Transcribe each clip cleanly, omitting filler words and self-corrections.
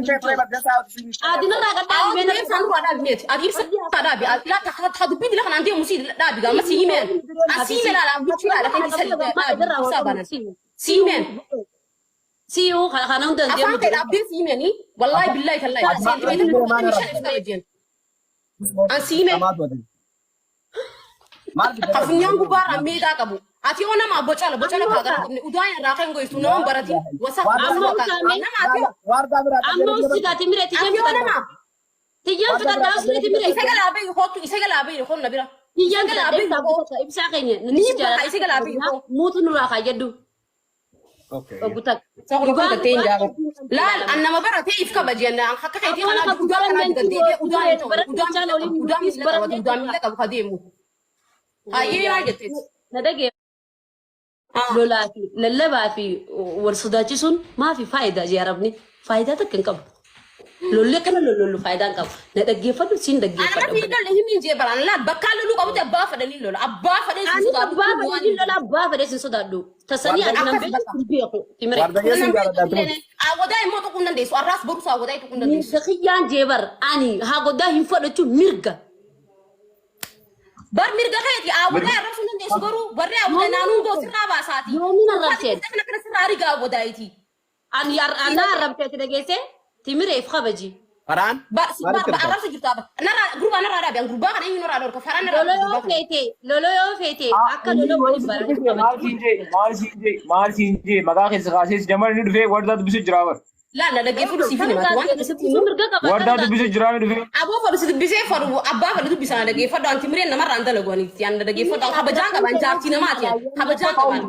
Ati narraa gadhaabi mee Ati narraa. ibsaan duraa dhaabi meeti. Ati ibsaa dhaabi. Laa ta dubbii dila kanaan deemu sii dhaabi gaama sii himeen. An sii himeen laala huccuu laala kan isa dhaabi ibsaa banan. Sii himeen. Si'uu kana hunda hin Afaan deemu kee jiru. dhaabdee sii himeenii. Wallaahi billaahi tallaahi. Seentimeetira 75 ibsaa wajjin. An sii himeen. Ka funyaan gubbaarraa meeqaa qabu. Ati yoo nama bocala bocala kaa gara qabne udaan irraa kan goytu nama baratin wasa Amma wasa usaame. nama ati yoo Amma usigaati mire ati tiyyaan yoo fixadha. nama Tiyyaan fixadha usirati mire. isa galaa beeku kootu isa galaa beeku koon na bira. Tiyyaan Isa galaa fixadha beeku ibsaa koo. fixadha ibsaa keenya nuti Ni si baha isa galaa beeku jaalladha. koo. Muutu nurraa kaayyadhu. Obbo Takka. Isa kun kun gattee hin jaaru. Laal an nama baratee if kabaji an akka keetii kanaa udaan kanaa gaddeebi'ee udaan hin ta'u udaan miila qabu udaan miila qabatu udaan miila qabu ka deemu. Hayyee maal jetteeti? Na dhagee lolaa fi lallabaa fi wal sodaachisuun maafi faayidaa jee arabni faayidaa takka hin qabu. Lolli akkana lollollu faayidaa hin qabu. Na dhaggeeffadhu siin Ana dhaggeeffadha. fi lolle himiin jee baraan laal bakka loluu qabutti abbaa fedhanii lola abbaa fedhanii Ani sodaatu abbaa fedhee lola abbaa fedhee sin sodaadhu. Tasanii ati nan beeku sin beeku. Timire. Awwadaa immoo tuquu hin dandeessu. Arraas borus awwadaa tuquu hin dandeessu. Mirga kiyyaan jee bar ani haa goddaa hin fudhachu mirga. Bar mirga keeti awwadaa arrabsuu hin dandeessu garuu warri awwadaa naanuun goo sirraa baasaati. Yoomiin arrabseen? Kana kana sirraa rigaa awwadaayti. Ani anaa arrabsee ati dhageesse timireef kabaji. Faraan? Bar si bar arrabsu jirta bar. Narraa gurbaa narraa dhaabi an gurbaa kana eenyu narraa dhorka faraan narraa Lolo dhorka yoo gurbaa kana. feete lolo yoo feete akka lolo waliin baranii Maal siin jee maal siin jee maal siin jee maqaa keessa kaasee jamar inni dhufee wardaa dubbisu jira bar. Laal na dhaggeeffadhu siif hin himatu waan kana sitti himu. Mirga qaba. Wardaa dubbisu jira inni dhufee. Aboo fadhu si dubbisee fadhu abbaa fadhu dubbisa na dhaggeeffadhu anti mireen namarraa hin dalagu ani an na dhaggeeffadhu an kabajaan qaban jaartii namaati an kabajaan qaban.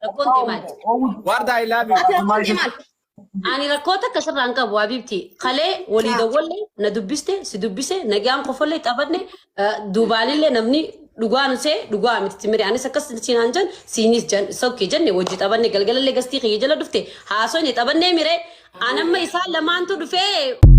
Rakkoon tee maali? Warda, I love you. Ati rakkoon tee maal? Ani rakkoo takka sirraa hin qabu Habibti. Kalee walii dawwalle na dubbiste si dubbise nagaan kofollee taphanne duubaanillee namni dhugaa nu see dhugaa miti timire anis akkas siinaan jan siinis jan sokke jenne wajji taphanne galgalallee gastii kiyya jala dhufte haasofne taphannee mire anamma isaan lamaantu dhufee.